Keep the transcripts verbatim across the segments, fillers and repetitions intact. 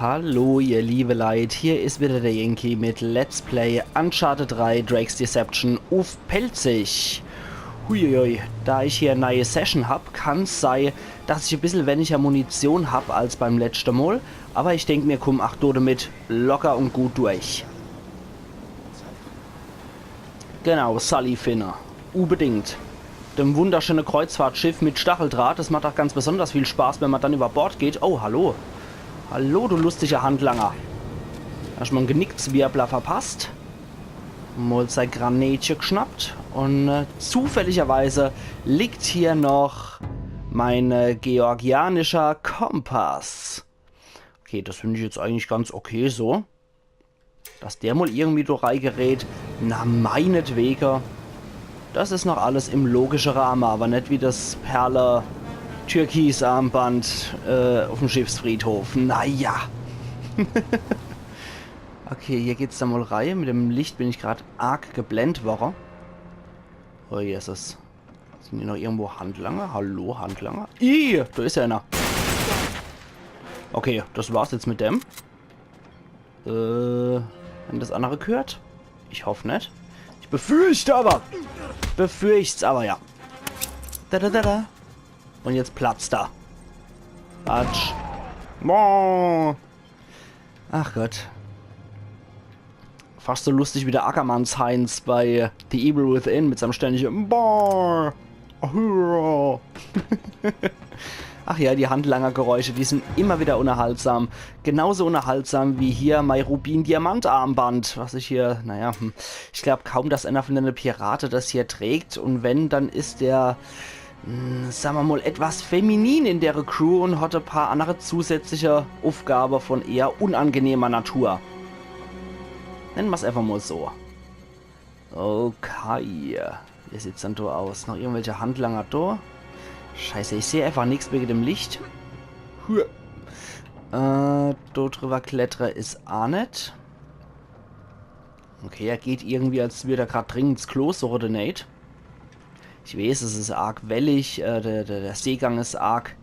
Hallo ihr liebe Leit, hier is wieder der Yankee mit Let's Play Uncharted drei Drake's Deception uff Pälzisch. Huiuiui, da ich hier e neie Session hab, kann's sei, dass ich e bissel weniger Munition hab als beim letschte Mol, aber ich denk, mir kummen ach do damit locker und gut durch. Genau, Sully finne. Unbedingt. Dem wunderschöne Kreuzfahrtschiff mit Stacheldraht, das macht ach ganz besonders viel Spaß, wenn man dann über Bord geht. Oh, hallo. Hallo, du lustiger Handlanger. Hast mal en Genickzwirbler verpasst. Mol sei Granätche gschnappt. Und äh, zufälligerweise liegt hier noch mein äh, georgianischer Kompass. Okay, das find ich jetzt eigentlich ganz okay so. Dass der mol irgendwie do reigerät, na meinetwege. Das is noch alles im logische Rahme, aber net wie das Perle-Türkis-Armband äh, uffm Schiffsfriedhof. Naja. Okay, hier geht's da mol rei. Mit dem Licht bin ich grad arg geblendt worre. Oh Jesus. Sind hier noch irgendwo Handlanger? Hallo, Handlanger? Ih, do is ja einer. Okay, das war's jetzt mit dem. Äh, wenn das andere gehört? Ich hoff net. Ich befürchte aber. Befürcht's aber, ja. Da, da, da, da. Und jetzt platzt er. Patsch. Boah. Ach Gott. Fast so lustig wie der Ackermanns Heinz bei The Evil Within mit seinem ständigen Boah. Hurra. Ach ja, die Handlangergeräusche, die sind immer wieder unterhaltsam. Genauso unterhaltsam wie hier mein Rubin-Diamant-Armband, was ich hier, naja, hm, ich glaub kaum, dass einer von den Pirate das hier trägt. Und wenn, dann ist der, hm, sagen wir mal, etwas feminin in der Crew und hat ein paar andere zusätzliche Aufgaben von eher unangenehmer Natur. Nennen wir's einfach mal so. Okay. Wie sieht's denn do aus? Noch irgendwelche Handlanger do? Scheiße, ich seh einfach nix wegen dem Licht. Hua. Äh, do drüber klettre is a net. Okay, er geht irgendwie, als würd er grad dringend ins Klo, so oder net. Ich weiß, es is arg wellig, äh, der, der, der Seegang is arg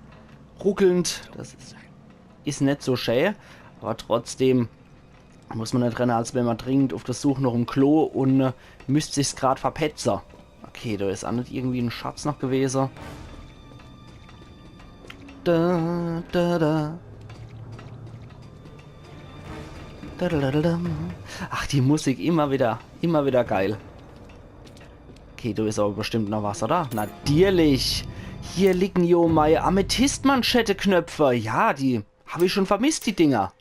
ruckelnd. Das is, is net so schä, aber trotzdem muss man net renne, als wär man dringend auf der Such noch im Klo und äh, müsst sich's grad verpetze. Okay, da is auch net irgendwie en Schatz noch gewese. Da, da, da. Da, da, da, da, da. Ach, die Musik immer wieder, immer wieder geil. Okay, da is aber bestimmt noch was, oder? Natürlich. Hier liegen jo mei Amethyst-Manschetteknöpfe. Ja, die hab ich schon vermisst, die Dinger.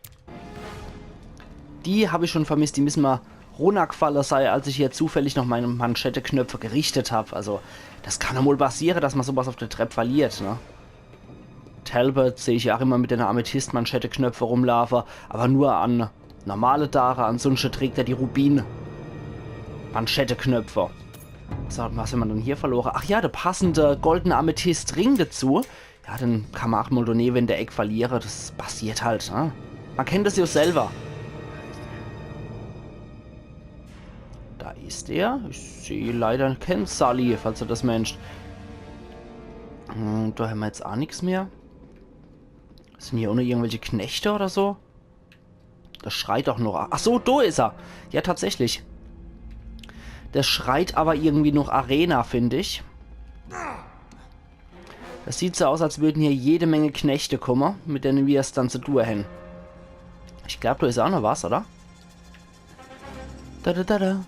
Die hab ich schon vermisst, die müssen mal runnergfalle sei, als ich hier zufällig noch meine Manschetteknöpfe gerichtet hab. Also, das kann doch mol passiere, dass man sowas auf der Trepp verliert, ne? Talbot seh ich ja auch immer mit einer Amethyst-Manschetteknöpfe rumlaufe, aber nur an normale Tage, ansonsten trägt er die Rubin-Manschetteknöpfe. So, was haben wir denn hier verloren? Ach ja, der passende goldene Amethyst-Ring dazu. Ja, den kann man auch mol daneben in der Eck verliere. Das passiert halt, ne? Man kennt das ja selber. Da ist er. Ich seh leider kein Sully, falls du das meinst. Hm, da haben wir jetzt auch nichts mehr. Sind hier auch noch irgendwelche Knechte oder so? Das schreit doch noch. Ach so, da ist er. Ja, tatsächlich. Das schreit aber irgendwie noch Arena, finde ich. Das sieht so aus, als würden hier jede Menge Knechte kommen, mit denen wir es dann zu tun hätten. Ich glaub, da ist auch noch was, oder? Da, da, da, da.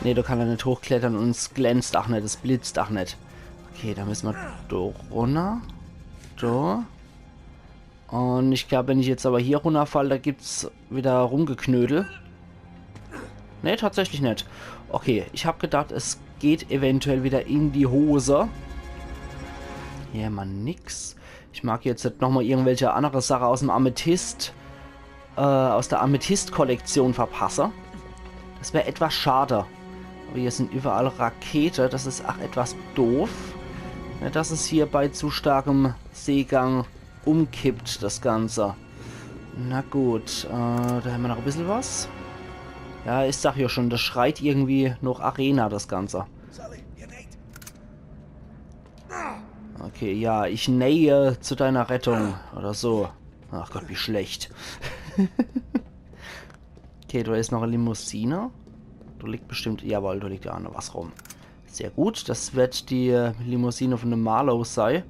Nee, da kann er nicht hochklettern und es glänzt auch nicht, es blitzt auch nicht. Okay, da müssen wir da runter. Da. Und ich glaube, wenn ich jetzt aber hier runterfall, da gibt's wieder Rumgeknödel. Nee, tatsächlich nicht. Okay, ich hab gedacht, es geht eventuell wieder in die Hose. Hier mal nix. Ich mag jetzt nicht nochmal irgendwelche andere Sache aus dem Amethyst, äh, aus der Amethyst-Kollektion verpasse. Das wäre etwas schade. Aber hier sind überall Rakete. Das ist auch etwas doof. Ne, dass es hier bei zu starkem Seegang umkippt, das Ganze. Na gut, äh, da haben wir noch ein bisschen was. Ja, ich sag ja schon, das schreit irgendwie noch Arena, das Ganze. Okay, ja, ich nähe zu deiner Rettung oder so. Ach Gott, wie schlecht. Okay, do is noch e Limousine. Do liegt bestimmt, jawohl, do liegt jo aa noch was rum. Sehr gut, das werd die, äh, Limousine von dem Marlowe sei.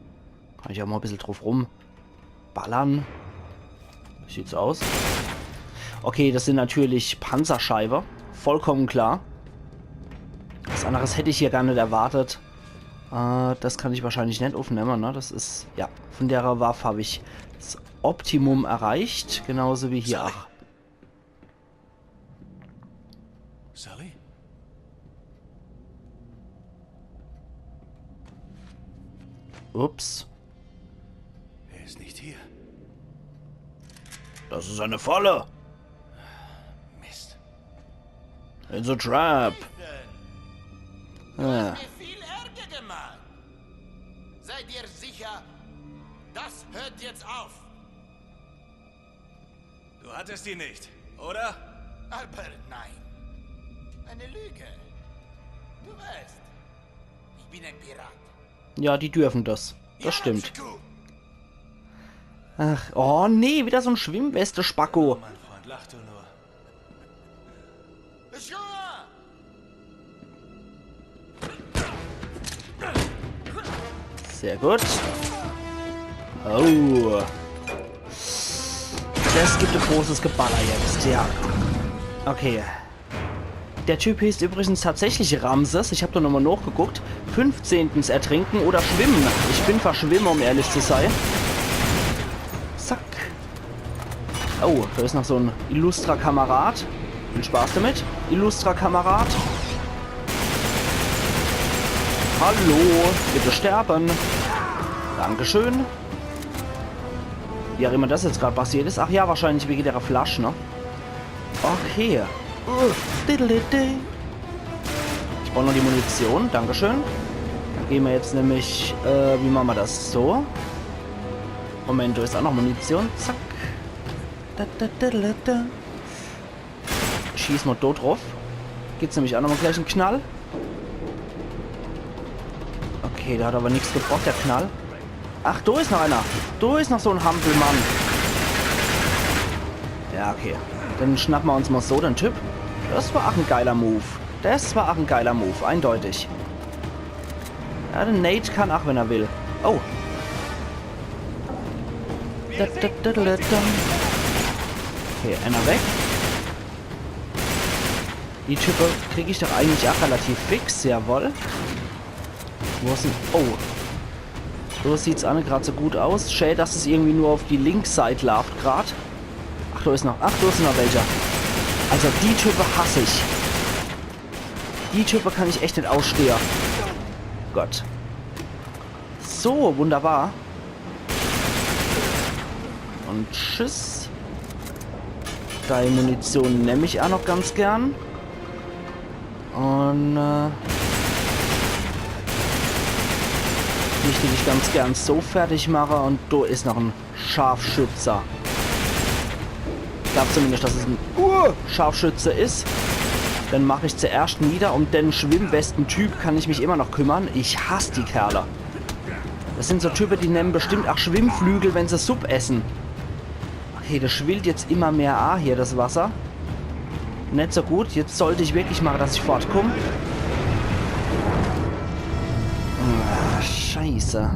Kann ich aa mol e bissel druff rumballere. Sieht so aus. Okay, das sin natürlich Panzerscheibe. Vollkommen klar. Was anneres hätt ich hier gar net erwartet. Äh, das kann ich wahrscheinlich net uffnemme, ne? Das is, ja, von derer Waff hab ich das Optimum erreicht. Genauso wie hier. Sully? Ach. Ups. Er ist nicht hier. Das ist eine Falle. Mist. It's a trap. Ah. Du hast mir viel Ärger gemacht. Sei dir sicher, das hört jetzt auf. Du hattest ihn nicht, oder? Aber nein. Eine Lüge. Du weißt, ich bin ein Pirat. Ja, die dürfen das. Das stimmt. Ach, oh nee, wieder so en Schwimmweste-Spacko. Oh, mein Freund, lach du nur. Sehr gut. Oh. Das gibt e großes Geballer jetzt, ja. Okay. Der Typ heißt übrigens tatsächlich Ramses. Ich hab do nochmol nachgeguckt. Fünfzehntens ertrinken oder schwimmen. Ich bin für Schwimmen, um ehrlich zu sein. Zack. Oh, do is noch so en illustrer Kamerad. Viel Spaß damit, illustrer Kamerad. Hallo, bitte sterben. Dankeschön. Wie auch immer das jetzt grad passiert is. Ach ja, wahrscheinlich wege der Flasch, ne? Okay. Uh, diddle-diddle. Ich brauch noch die Munition. Dankeschön. Dann gehn mer jetzt nämlich, äh, wie mache mer das? So. Moment, do is aa noch Munition. Zack. Da, da, da, da, da. Schieß mer do druff. Gibt's nämlich aa nochmol gleich en Knall. Okay, der hat awwer nix gebracht, der Knall. Ach, do is noch einer. Do is noch so en Hampelmann. Ja, okay. Dann schnappe mer uns mol so den Typ. Das war aa en geiler Move. Das war aa en geiler Move, eindeutig. Ja, der Nate kann aa, wenn er will. Oh. Da, da, da, da, da. Okay, einer weg. Die Type krieg ich doch eigentlich aa relativ fix, jawoll. Wo is en? Oh. So sieht's aa net grad so gut aus. Schää, dass es irgendwie nur uff die link Seit laaft grad. Ach, do is noch. Ach, do sin noch welche. Also die Type hass ich. Die Type kann ich echt net ausstehe. Gott. So, wunderbar. Un tschüss. Dei Munition nemm ich aa noch ganz gern. Un, äh, die dät ich ganz gern so fertig mache. Un do is noch en Scharfschützer. Ich glaab zumindescht, dass es en, uh, Scharfschütze is. Den mach ich zuerscht nieder. Um den Schwimmwesten-Typ kann ich mich immer noch kümmere. Ich hass die Kerle. Das sin so Type, die nemme bestimmt aa Schwimmflügel, wenn se Supp esse. Okay, das schwillt jetzt immer mehr aa hier, das Wasser. Net so gut. Jetzt sollt ich wirklich mache, dass ich fortkumm. Ah, Scheiße.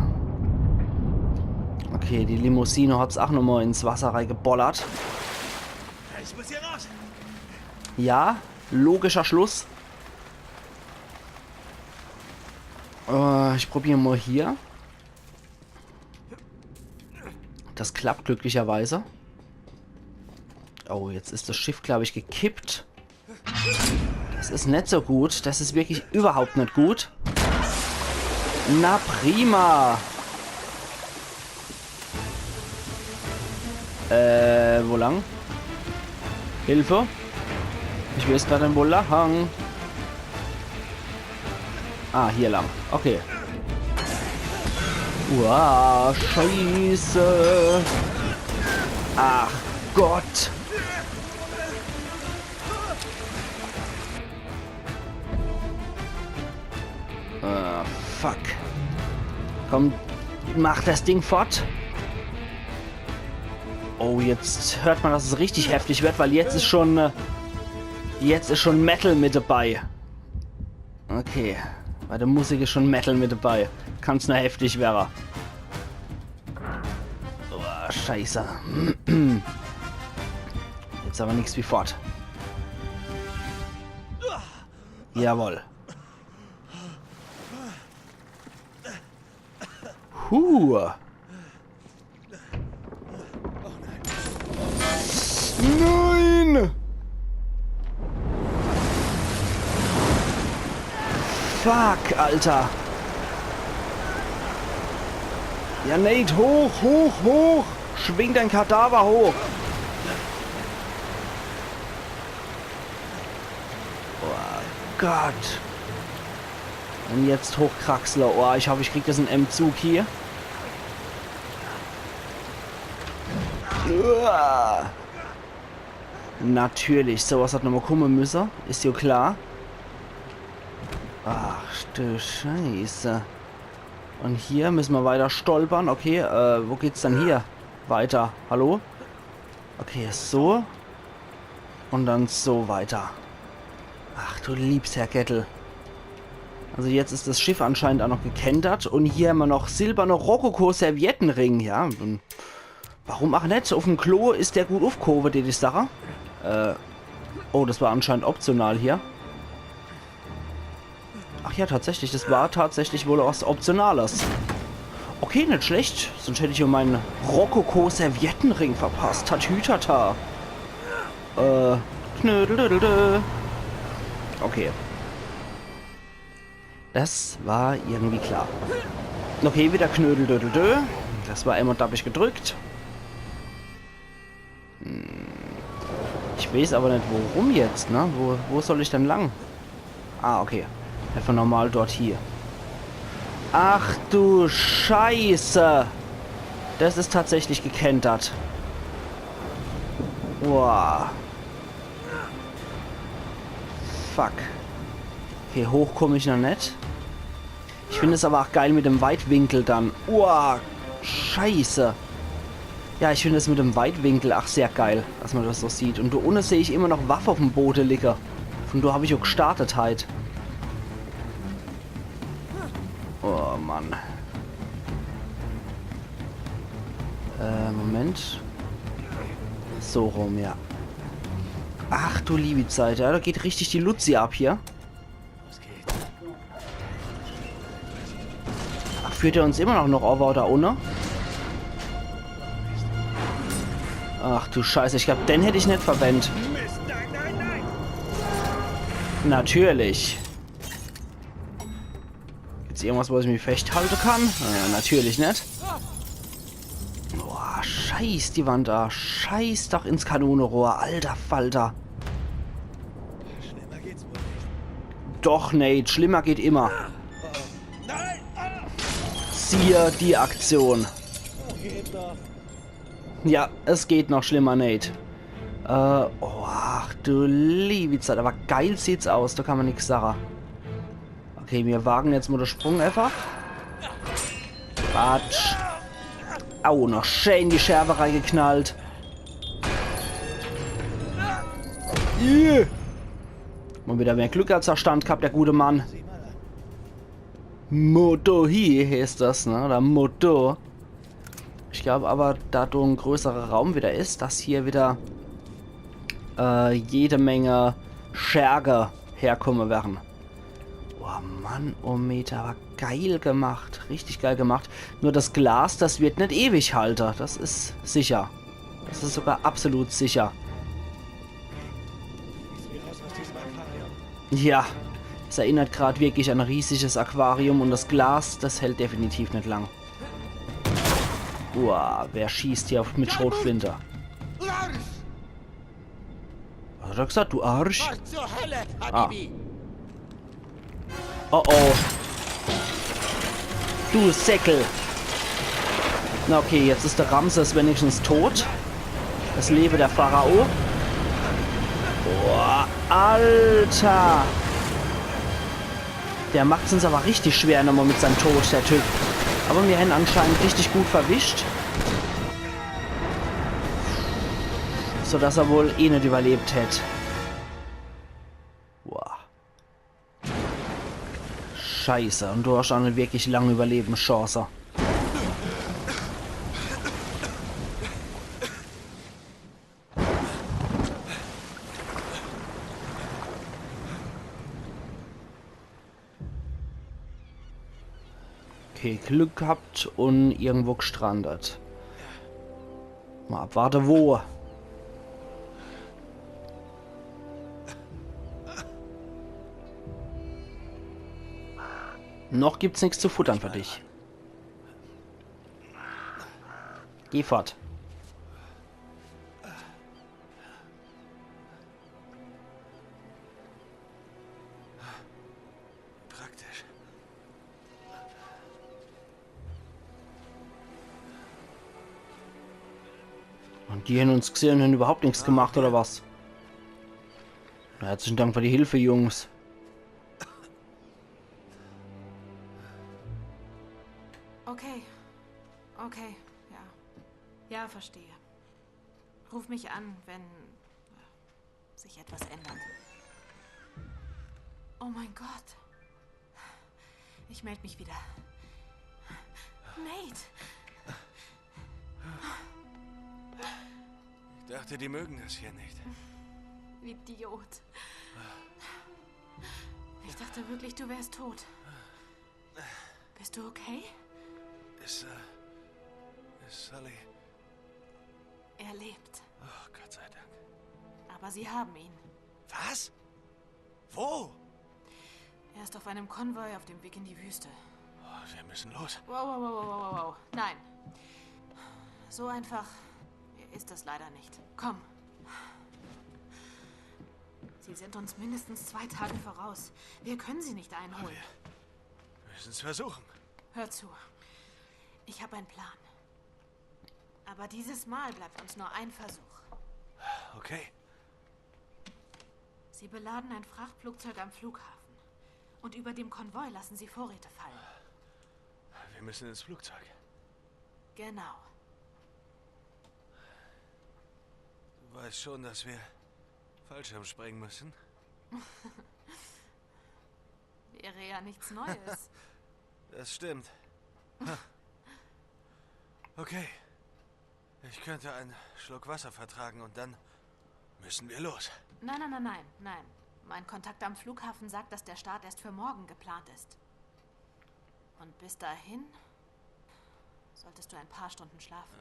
Okay, die Limousine hat's aa nochmol ins Wasser reigebollert. Ich muss hier raus. Ja, logischer Schluss. Äh, ich probier mol hier. Das klappt glücklicherweise. Oh, jetzt is das Schiff, glaab ich, gekippt. Das is net so gut. Das is wirklich überhaupt net gut. Na prima. Äh, wo lang? Hilfe? Ich will jetzt grad irgendwo lang. Ah, hier lang. Okay. Uah, Scheiße. Ach Gott. Ah, fuck. Komm, mach das Ding fort. Oh, jetzt hört man, dass es richtig heftig wird, weil jetzt is schon, äh, jetzt is schon Metal mit dabei. Okay, bei der Musik is schon Metal mit dabei. Kann's nur heftig werre. Oh, Scheiße. Jetzt aber nix wie fort. Jawohl. Huh. Nein! Fuck, Alter. Ja, Nate, hoch, hoch, hoch. Schwing dein Kadaver hoch. Oh Gott. Und jetzt hochkraxle. Oh, ich hoff, ich krieg das in em Zug hier. Uah. Natürlich, sowas hat nochmal kommen müssen. Is jo klar. Ach du Scheiße. Und hier müssen wir weiter stolpern. Okay, äh, wo geht's dann hier weiter? Hallo? Okay, so. Und dann so weiter. Ach du liebs Herrgöttel. Also jetzt is das Schiff anscheinend auch noch gekentert. Und hier hämmer noch silberne Rokoko-Serviettenring. Ja, und warum auch net? Uffm Klo is der gut uffgehowe, die, die Sache. Äh, oh, das war anscheinend optional hier. Ach ja, tatsächlich, das war tatsächlich wohl was Optionales. Okay, net schlecht. Sonst hätt ich jo mein Rokoko-Serviettenring verpasst. Tatütata. Äh, knödeldödeldö. Okay. Das war irgendwie klar. Okay, wieder knödeldödeldö. Das war emol dabbich gedrückt. Hm. Ich weeß aber net, worum jetzt, ne? Wo, wo soll ich denn lang? Ah, okay. Einfach normal dort hier. Ach du Scheiße! Das is tatsächlich gekentert. Boah. Fuck. Okay, hoch komm ich noch net. Ich find es aber auch geil mit dem Weitwinkel dann. Uah, Scheiße. Ja, ich find es mit dem Weitwinkel auch sehr geil, dass man das so sieht. Und do unne seh ich immer noch Waffe uffm Bode liege. Von do hab ich auch gestartet halt. Oh Mann. Äh, Moment. So rum, ja. Ach du liebe Zeit, ja, da geht richtig die Luzi ab hier. Ach, führt er uns immer noch noch over do unne? Ach du Scheiße, ich glaub, den hätt ich net verwendt. Natürlich. Gibt's irgendwas, wo ich mich festhalte kann? Äh, natürlich net. Boah, scheiß die Wand a. Scheiß doch ins Kanonerohr, alter Falter. Schlimmer geht's wohl nicht. Doch, Nate, schlimmer geht immer. Nein! Ah! Siehe die Aktion. Geht doch. Ja, es geht noch schlimmer, Nate. Äh, oh, ach du liebe Zeit, aber geil sieht's aus, da kann man nix sagen. Okay, mir wagen jetzt mol de Sprung einfach. Batsch. Au, noch schön die Scherbe reingeknallt. Yeah. Mol wieder mehr Glück als Verstand gehabt, der gute Mann. Motohi heißt das, ne? Oder Moto. Ich glaub aber, da do en größerer Raum wieder is, dass hier wieder, äh, jede Menge Scherge herkomme werre. Oh Mann, oh Meter, aber geil gemacht. Richtig geil gemacht. Nur das Glas, das wird net ewig halte. Das is sicher. Das is sogar absolut sicher. Ja, es erinnert grad wirklich an e riesiges Aquarium und das Glas, das hält definitiv net lang. Uah, wer schießt hier auf, mit Schrotflinte? Was hat er gesagt, du Arsch? Zur Hölle, Habibi! Oh oh. Du Säckel. Na okay, jetzt is der Ramses wenigstens tot. Es lebe der Pharao. Boah, Alter. Der macht's uns aber richtig schwer nochmal mit seinem Tod, der Typ. Aber mir hän anscheinend richtig gut verwischt. Sodass er wohl eh net überlebt hätt. Boah. Scheiße, und du hast auch net wirklich lange Überlebenschance. Okay, Glück gehabt und irgendwo gestrandet. Mal abwarte, wo. Noch gibt's nix zu futtern für dich. Geh fort. Praktisch. Und die hän uns gsehe und hän überhaupt nix gemacht, oder was? Na, herzlichen Dank für die Hilfe, Jungs. Okay. Okay, ja. Ja, verstehe. Ruf mich an, wenn sich etwas ändert. Oh mein Gott. Ich meld mich wieder. Nate! Ich dachte, die mögen das hier nicht. Idiot. Ich dachte wirklich, du wärst tot. Bist du okay? Ist, äh, ist Sully. Er lebt. Oh, Gott sei Dank. Aber sie haben ihn. Was? Wo? Er ist auf einem Konvoi auf dem Weg in die Wüste. Oh, wir müssen los. Wow, wow, wow, wow, wow, wow. Nein. So einfach ist das leider nicht. Komm. Sie sind uns mindestens zwei Tage voraus. Wir können sie nicht einholen. Wir müssen es versuchen. Hör zu. Ich habe einen Plan. Aber dieses Mal bleibt uns nur ein Versuch. Okay. Sie beladen ein Frachtflugzeug am Flughafen. Und über dem Konvoi lassen sie Vorräte fallen. Wir müssen ins Flugzeug. Genau. Du weißt schon, dass wir Fallschirm springen müssen? Wäre ja nichts Neues. Das stimmt. Okay. Ich könnte einen Schluck Wasser vertragen und dann müssen wir los. Nein, nein, nein, nein, nein. Mein Kontakt am Flughafen sagt, dass der Start erst für morgen geplant ist. Und bis dahin solltest du ein paar Stunden schlafen.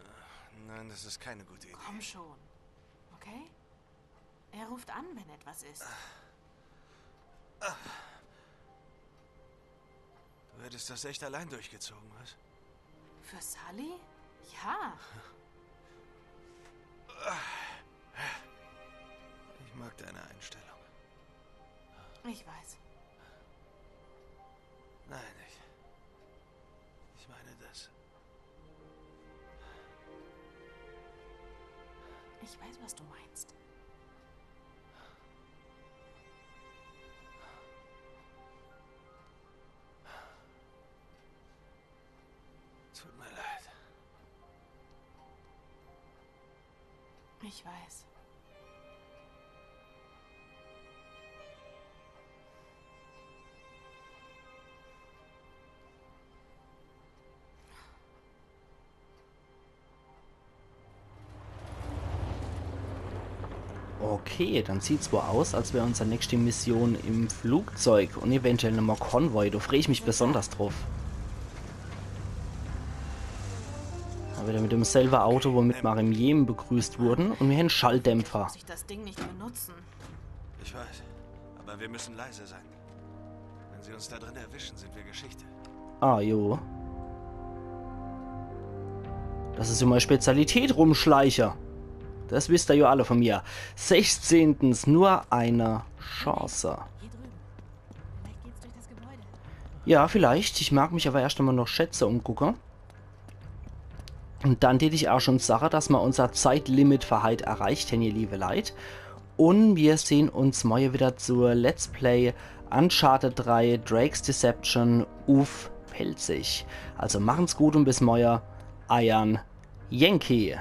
Nein, das ist keine gute Idee. Komm schon, okay? Er ruft an, wenn etwas ist. Du hättest das echt allein durchgezogen, was? Für Sully? Ja. Ich mag deine Einstellung. Ich weiß. Nein, ich. Ich meine das. Ich weiß, was du meinst. Tut mir leid. Ich weiß. Okay, dann sieht's wohl aus, als wär unsere nächste Mission im Flugzeug und eventuell nochmal Konvoi. Da freu ich mich besonders drauf. Awwer wieder mit demselbe Auto, womit mer im Jemen begrüßt wurden. Und mir hän Schalldämpfer. Muss ich das Ding nicht benutzen? Ich weiß, aber wir müssen leise sein. Wenn sie uns da drin erwischen, sind wir Geschichte. Ah, jo. Das is jo mei Spezialität, rumschleiche. Das wisst er jo alle von mir. Sechzehntens, nur eine Chance. Hier drüben. Vielleicht geht's durch das Gebäude. Ja, vielleicht. Ich mag mich awwer erscht emol noch Schätze umgucke. Und dann tät ich ach schun sache, dass mer unser Zeitlimit für heit erreicht hän, ihr liewe Leit. Und mir sehn uns morje wieder zur Let's Play Uncharted drei Drake's Deception uff Pälzisch. Also machen's gut und bis morje, eiern Yankee.